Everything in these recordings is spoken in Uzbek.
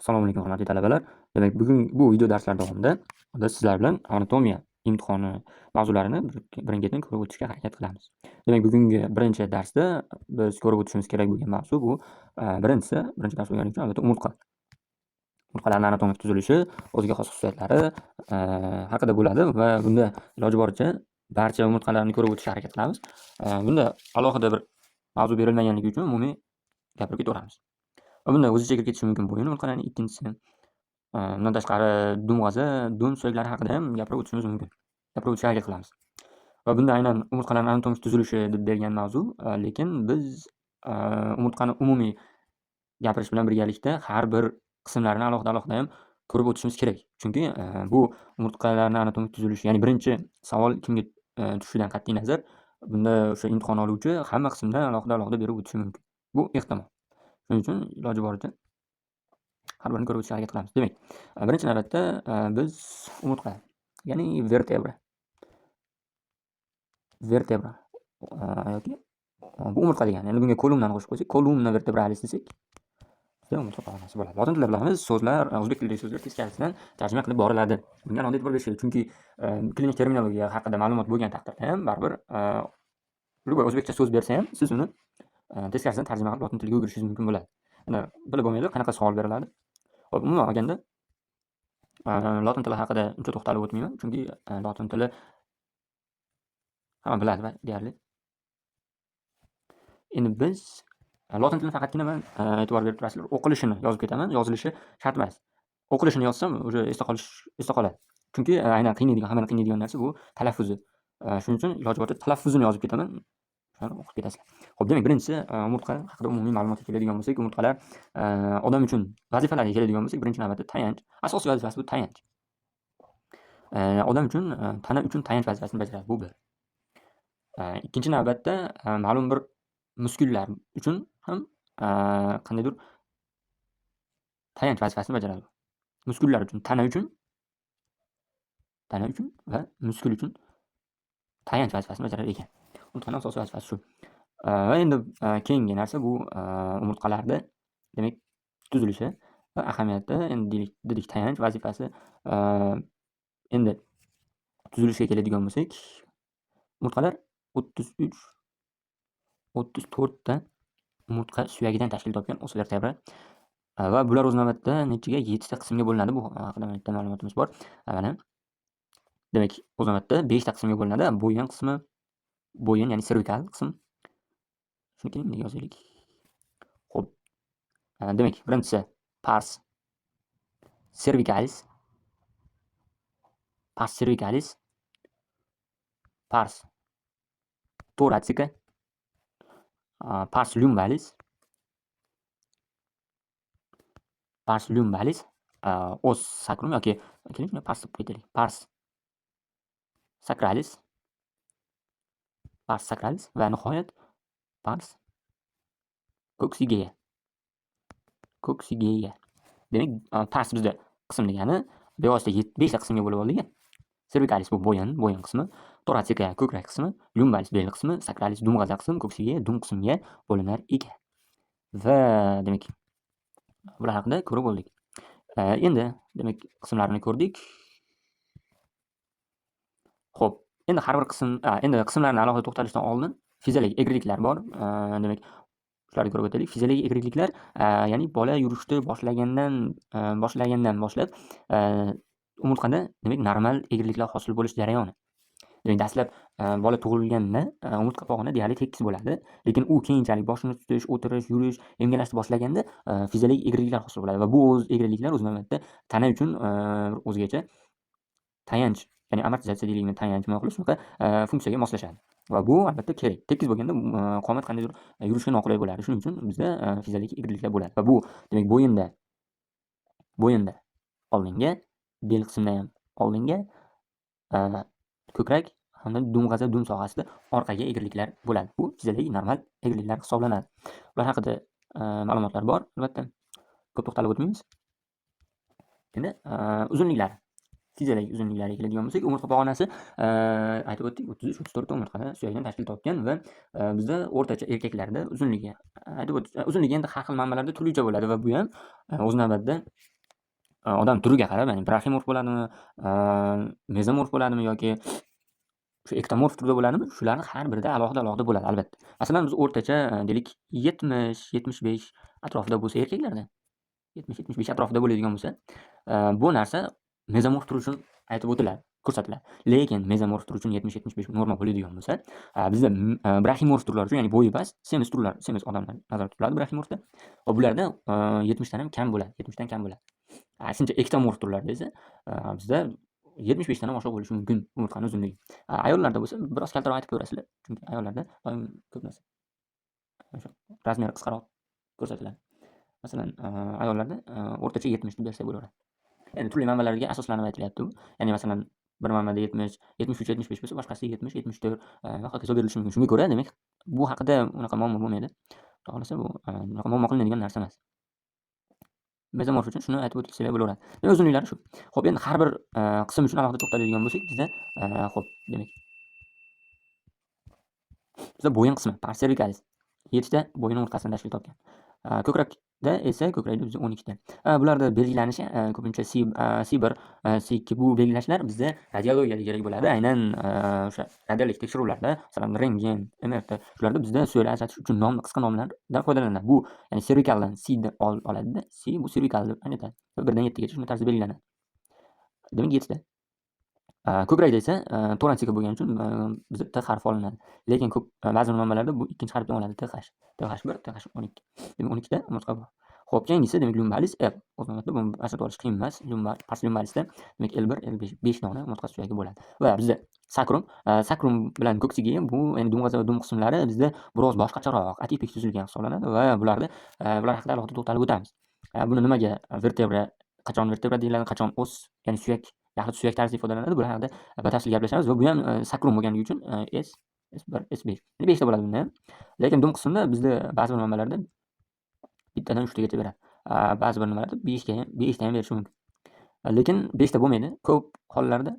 Assalomu alaykum, hurmatli talabalar. Demak, bugun bu video darslar davomida biz sizlar bilan anatomiya imtihoni mavzularini birin-ketin ko'rib o'tishga harakat qilamiz. Demak, bugungi birinchi darsda biz ko'rib o'tishimiz kerak bo'lgan mavzu bu birinchisi, birinchi dars bo'lgani uchun, albatta, umurtqa. Umurtqalarning anatomik tuzilishi, o'ziga xos xususiyatlari haqida bo'ladi va bunda iloji boricha barcha umurtqalarni ko'rib o'tishga harakat qilamiz. Bunda alohida bir mavzu berilmaganligi uchun umumiy gapirib ketaveramiz. Va bunda o'zicha kirib ketishi mumkin bo'yin umurtqalarning ikkinchisi. Undan tashqari dumg'aza, dum suyaklari haqida ham gapirib o'tishimiz mumkin. Gapirib o'tishga harakat qilamiz. Va bunda aynan umurtqalarning anatomik tuzilishi deb bergan mavzu, lekin biz umurtqani umumiy gapirish bilan birgalikda har bir qismlarini alohida-alohida ham ko'rib o'tishimiz kerak. Chunki bu umurtqalarning anatomik tuzilishi, ya'ni birinchi savol kimga tushishidan qat'iy nazar, bunda o'sha imtihon oluvchi hamma qismdan alohida-alohida berib o'tishi mumkin. Bu ehtimol. Shuning uchun iloji boricha har birini ko'rib o'tishga harakat qilamiz. Demak, birinchi navbatda biz umurtqa, ya'ni vertebra. Vertebra yoki bu umurtqa degani. Endi bunga kolumnani qo'shib qo'ysak, columna vertebralis desak, bizda umurtqa pog'onasi bo'ladi. Lotin tilida bilamiz, so'zlar, o'zbek tilidagi so'zlar teskarisidan tarjima qilib boriladi. Bunga alohida e'tibor berish kerak. Chunki klinik terminologiya haqida ma'lumot bo'lgan taqdirda ham baribir любой o'zbekcha so'z bersa ham siz uni teskarisidan tarjima qilib lotin tiliga o'girishingiz mumkin bo'ladi. Endi bilib bo'lmaydi, qanaqa savol beriladi. Xo'p, umuman olganda lotin tili haqida uncha to'xtalib o'tmayman, chunki lotin tili hamma biladi va deyarli. Endi biz lotin tilini faqatgina man, e'tibor berib turasizlar, o'qilishini yozib ketaman, yozilishi shart emas. O'qilishini yozsam, уже esda qolish, esda qoladi. Chunki aynan qiynaydigan, hammani qiynaydigan narsa bu talaffuzi. Shuning uchun iloji boricha talaffuzini yozib ketaman. Shuni o'qib ketasizlar. Xo'p, demak, birinchisi, umurtqa haqida umumiy ma'lumotga keladigan bo'lsak, umurtqalar odam uchun vazifalariga keladigan bo'lsak, birinchi navbatda tayanch. Asosiy vazifasi bu tayanch. Odam uchun, tana uchun tayanch vazifasini bajaradi. Bu bir. Ikkinchi navbatda ma'lum bir muskullar uchun ham qandaydir tayanch vazifasini bajaradi. Muskullar uchun, tana uchun va muskul uchun tayanch vazifasini bajarar ekan. Umurtqani asosiy vazifasi shu. Va endi keyingi narsa bu umurtqalarda, demak, tuzilishi va ahamiyati. Endi deylik, dedik, tayanch vazifasi. Endi tuzilishiga keladigan bo'lsak, umurtqalar 33 34 ta umurtqa suyagidan tashkil topgan, os vertebra, va bular o'z navbatida nechiga, 7 ta qismga bo'linadi. Bu haqida bitta ma'lumotimiz bor. Mana. Demak, o'z navbatida 5 ta qismga bo'linadi. Bo'yin qismi, bo'yin, ya'ni servikal qism. Shuni keling, yozaylik. Xo'p. Demak, birinchisi pars cervicalis, pars cervicalis, pars thoracica, pars lumbalis, pars lumbalis, os sacrum yoki keling, shuni pars deb ketaylik. Pars sacralis, pars sacralis va nihoyat pars coccygeae. Coccygeae. Demak, pars bizda qism degani, bevosita 5 ta qismga bo'lib oldik. Cervicalis bu bo'yin, bo'yin qismi, thoracica ko'krak qismi, lumbalis bel qismi, sacralis dumg'aza qism, coccygeae dum qismga bo'linar ekan. Va demak, bular haqida ko'rib bo'ldik. Endi, demak, qismlarini ko'rdik. Xo'p, endi har bir qism, endi qismlarni alohida to'xtalishdan oldin fiziologik egriliklar bor. Demak, shularni ko'rib o'taylik. Fiziologik egriliklar, ya'ni bola yurishni boshlagandan boshlab umurtqada, demak, normal egriliklar hosil bo'lish jarayoni. Demak, dastlab bola tug'ilganda umurtqa pog'ona deyarli tekis bo'ladi. Lekin u keyinchalik boshini tutish, o'tirish, yurish, emgalashni boshlaganda fiziologik egriliklar hosil bo'ladi va bu o'z egriliklar o'z navbatida tana uchun o'zgacha tayanch, ya'ni amortizatsiya deylikmi, tayanchmi, xullas, shunaqa funksiyaga moslashadi. Va bu albatta kerak. Tekis bo'lganda qomat qandaydir yurishga noqulay bo'ladi. Shuning uchun bizda fiziologik egriliklar bo'ladi. Va bu, demak, bo'yinda oldinga, bel qismida ham oldinga, ko'krak hamda dumg'aza, dum sohasida orqaga egriliklar bo'ladi. Bu fiziologik normal egriliklar hisoblanadi. Ular haqida ma'lumotlar bor, albatta. Ko'p to'xtalib o'tmaymiz. Endi uzunliklar. Fiziologik uzunliklariga keladigan bo'lsak, umurtqa pog'onasi, aytib o'tdik, 33-34 ta umurtqa suyagidan tashkil topgan va bizda o'rtacha erkaklarda uzunligi aytib o'tdik, uzunligi endi har xil manbalarda turlicha bo'ladi va bu ham o'z navbatida Odam turiga qarab, ya'ni braximorf bo'ladimi, mezomorf bo'ladimi yoki o'sha ektomorf turda bo'ladimi, shularni har birida alohida-alohida bo'ladi albatta. Masalan, biz o'rtacha deylik 70-75 atrofida bo'lsa erkaklarda, 70-75 atrofida bo'ladigan bo'lsa, bu narsa mezomorf tur uchun aytib o'tiladi, ko'rsatiladi. Lekin mezomorf tur uchun 70-75 norma bo'ladigan bo'lsa, bizda braximorf turlar uchun, ya'ni bo'yi past, semiz turlar, semiz odamlar nazarda tutiladi braximorfda. Va bularda 70 dan ham kam bo'ladi, 70 dan kam bo'ladi. Aksincha ektomorf turlarda esa bizda 75 dan ham oshiq bo'lishi mumkin umurtqani uzunligi. Ayollarda bo'lsa biroz kaltaroq aytib ko'rasizlar. Chunki ayollarda doim ko'p narsa o'sha размер i qisqaroq ko'rsatiladi. Masalan, ayollarda o'rtacha 70 deb bersak bo'laveradi. Endi turli manbalarga asoslanib aytilyapti bu. Ya'ni masalan, bir manbada 70, 73, 75 bo'lsa, boshqasida 70, 74 va hokazo berilishi mumkin. Shunga ko'ra, demak, bu haqida unaqa muammo bo'lmaydi. Xudo xohlasa, bu unaqa muammo qilinadigan narsa emas. Mezomorf uchun shuni aytib o'tilsa bo'laveradi. Demak, uzunliklari shu. Xo'p, endi har bir qism uchun alohida to'xtaladigan bo'lsak, bizda xo'p, demak, bizda bo'yin qismi pars cervicalis 7 ta bo'yin umurtqasini tashkil topgan. Ko'krakda esa ko'krakda bizda 12 ta. Bularda belgilanishi ko'pincha C, C1, C2 bu belgilashlar bizda radiologiyada kerak bo'ladi. Aynan o'sha radiologik tekshiruvlarda, masalan, rentgen, MRT shularda bizda suyaklar ajratish uchun nom, qisqa nomlardan foydalaniladi. Bu ya'ni cervicaldan C deb oladida, C bu cervical deb anglatadi. Va 1 dan 7 gacha shunday tarzda belgilanadi. Demak, 7 ta. Ko'krakda esa thoracica bo'lgani uchun bizda T harfi olinadi. Lekin ko'p ba'zi bir manbalarda bu ikkinchi harfdan oladi TH. TH1, TH12. Demak, 12 ta umurtqa bor. Xo'p, keyingisi demak lumbalis L. O'z navbatida buni ajratib olish qiyin emas. Lumbar, pars lumbalisda demak L1, L5 5 dona umurtqa suyagi bo'ladi. Va bizda sakrum, sakrum bilan koksigiya bu ya'ni dumg'aza va dum qismlari bizda biroz boshqacharoq, atipik tuzilgan hisoblanadi va bularda bular haqida alohida to'xtalib o'tamiz. Buni nimaga vertebra, qachon vertebra deyiladi, qachon os, ya'ni suyak, yaxlit suyak tarzida ifodalanadi. Bular haqida batafsil gaplashamiz va bu ham sakrum bo'lganligi uchun S, S1, S5. Ya'ni 5 ta bo'ladi bunda ham. Lekin dum qismida bizda ba'zi bir manbalarda bittadan 3 tagacha beradi. Ba'zi bir nimalarda 5 ga ham, 5 ta ham berishi mumkin. Lekin 5 ta bo'lmaydi. Ko'p hollarda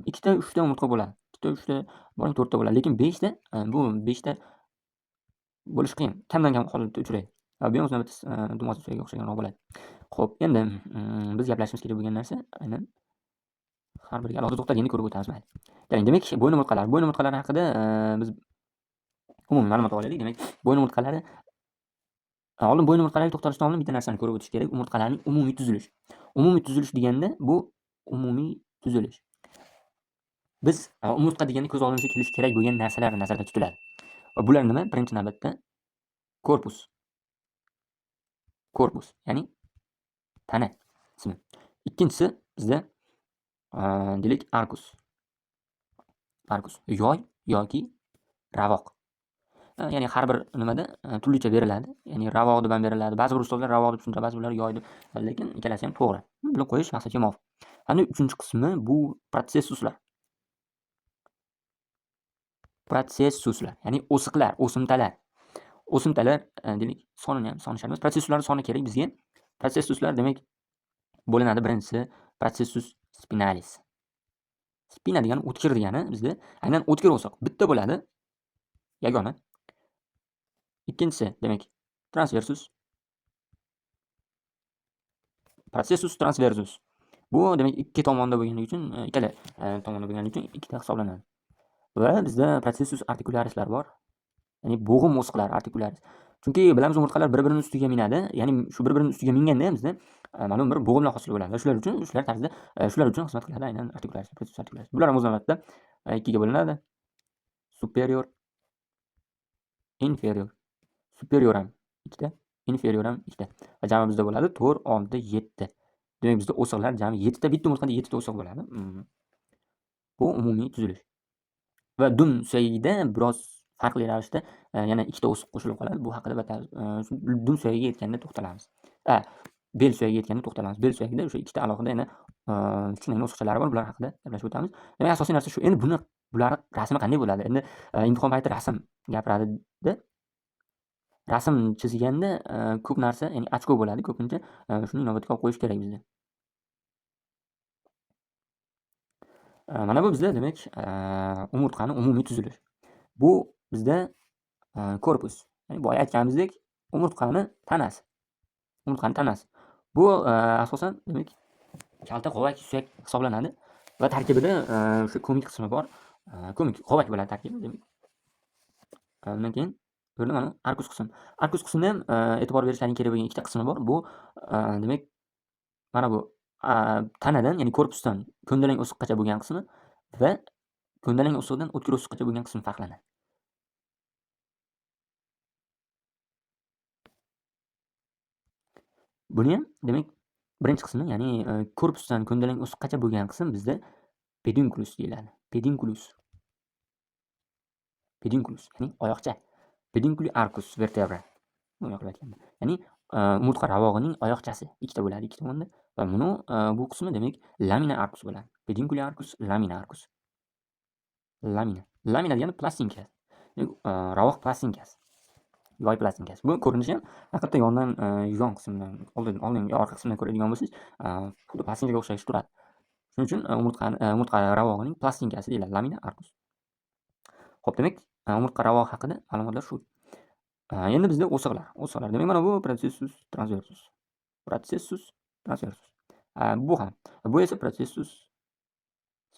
2 ta, 3 ta umurtqa bo'ladi. 2 ta, 3 ta, boring 4 ta bo'ladi. Lekin 5 ta, bu 5 ta bo'lishi qiyin. Kamdan kam holatda uchraydi. Va bu ham o'z navbatida dumg'aza suyagiga o'xshaganroq bo'ladi. Xo'p, endi biz gaplashishimiz kerak bo'lgan narsa aynan har biriga alohida to'xtalganda ko'rib o'tamiz mayli. Keling, demak, bo'yin umurtqalari. Bo'yin umurtqalari haqida biz umumiy ma'lumot olaylik. Demak, bo'yin umurtqalari oldin bo'yin umurtqalariga to'xtalishdan oldin bitta narsani ko'rib o'tish kerak. Umurtqalarning umumiy tuzilishi. Umumiy tuzilish deganda bu umumiy tuzilish. Biz umurtqa deganda ko'z oldimizga kelishi kerak bo'lgan narsalar nazarda tutiladi. Va bular nima? Birinchi navbatda korpus. Korpus, ya'ni tana qismi. Ikkinchisi bizda deylik arkus. Arkus yoy yoki ravoq. Ya'ni har bir nimada turlicha beriladi. Ya'ni ravoq deb ham beriladi. Ba'zi bir ustozlar ravoq deb tushuntiradi, ba'zi birlar yoy deb. Lekin ikkalasi ham to'g'ri. Bilib qo'yish maqsadga muvofiq. Ana uchinchi qismi bu processuslar. Processuslar, ya'ni o'siqlar, o'simtalar. O'simtalar, deylik, sonini ham soni shart emas. Processuslarning soni kerak bizga. Processuslar demak bo'linadi. Birinchisi processus spinalis. Spina degani o'tkir degani bizda aynan o'tkir o'siq bitta bo'ladi. Yagona. Ikkinchisi demak transversus. Processus transversus. Bu demak ikki tomonda bo'lganligi uchun, ikkala tomonda bo'lganligi uchun ikkita hisoblanadi. Va bizda processus articularislar bor. Ya'ni bo'g'im o'siqlari articularis. Chunki bilamiz umurtqalar bir-birini ustiga minadi. Ya'ni shu bir-birini ustiga minganda ham bizda ma'lum bir bo'g'imlar hosil bo'ladi. Va shular uchun shular tarzda shular uchun xizmat qiladi aynan articularis, processus articularis. Bular ham o'z navbatida ikkiga bo'linadi. Superior, inferior. Superior ham ikkita, inferior ham ikkita. Va jami bizda bo'ladi 4, 6, 7. Demak, bizda o'siqlar jami 7 ta, bitta umurtqada 7 ta o'siq bo'ladi. Bu umumiy tuzilish. Va dum suyagida biroz farqli ravishda yana ikkita o'siq qo'shilib qoladi. Bu haqida dum suyagiga yetganda to'xtalamiz. Bel suyagiga yetganda to'xtalamiz. Bel suyagida o'sha ikkita alohida yana kichkinagina o'siqchalari bor. Bular haqida gaplashib o'tamiz. Demak, asosiy narsa shu. Endi buni bularni rasmi qanday bo'ladi? Endi imtihon payti rasm gapiradida. Rasm chizganda ko'p narsa, ya'ni ochko bo'ladi ko'pincha. Shuni inobatga olib qo'yish kerak bizda. Mana bu bizda demak umurtqani umumiy tuzilishi. Bu bizda korpus. Ya'ni boya aytganimizdek umurtqani tanasi. Umurtqani tanasi. Bu asosan demak Kalta g'ovak suyak hisoblanadi va tarkibida o'sha ko'mik qismi bor. Ko'mik g'ovak bo'ladi tarkibi, demak. Undan keyin bu yerda mana arkus qism. Arkus qismida ham e'tibor berishlaring kerak bo'lgan ikkita qismi bor. Bu demak, mana bu tanadan, ya'ni korpusdan ko'ndalang o'siqqacha bo'lgan qismi va ko'ndalang o'siqdan o'tkir o'siqqacha bo'lgan qismi farqlanadi. Buni ham demak birinchi qismi, ya'ni korpusdan ko'ndalang o'siqqacha bo'lgan qism bizda pedunculus deyiladi. Pedunculus. Pedunculus, ya'ni oyoqcha. Pedunculi arcus vertebra. Bunday qilib aytganda, ya'ni umurtqa ravog'ining oyoqchasi ikkita bo'ladi, ikki tomonda va buni bu qismi demak lamina arcus bo'ladi. Pedunculi arcus, lamina arcus. Lamina. Lamina degani plastinka. Ravoq plastinkasi. Yoy plastinkasi. Bu ko'rinishi ham haqiqatda yondan, yon qismidan, oldingi orqa qismidan ko'radigan bo'lsangiz, xuddi plastinkaga o'xshash turadi. Shuning uchun umurtqa ravog'ining plastinkasi deyiladi, lamina arcus. Xo'p, demak, umurtqa ravog'i haqida ma'lumotlar shu. Endi bizda o'siqlar. O'siqlar. Demak, mana bu processus transversus. Processus transversus. Bu ham. Bu esa processus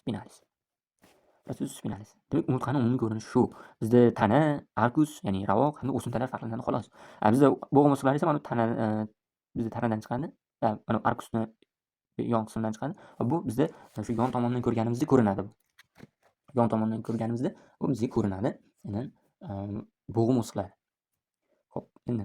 spinalis. Processus spinalis. Demak, umurtqani umumiy ko'rinishi shu. Bizda tana, arkus, ya'ni ravoq hamda o'simtalar farqlanadi xolos. Bizda bo'g'im o'siqlari esa mana bu tana, bizda tanadan chiqadi. Mana arkusni yon qismidan chiqadi. Va bu bizda shu yon tomondan ko'rganimizda ko'rinadi bu. Yon tomondan ko'rganimizda bu bizga ko'rinadi. Aynan bo'g'im o'siqlari. Xo'p, endi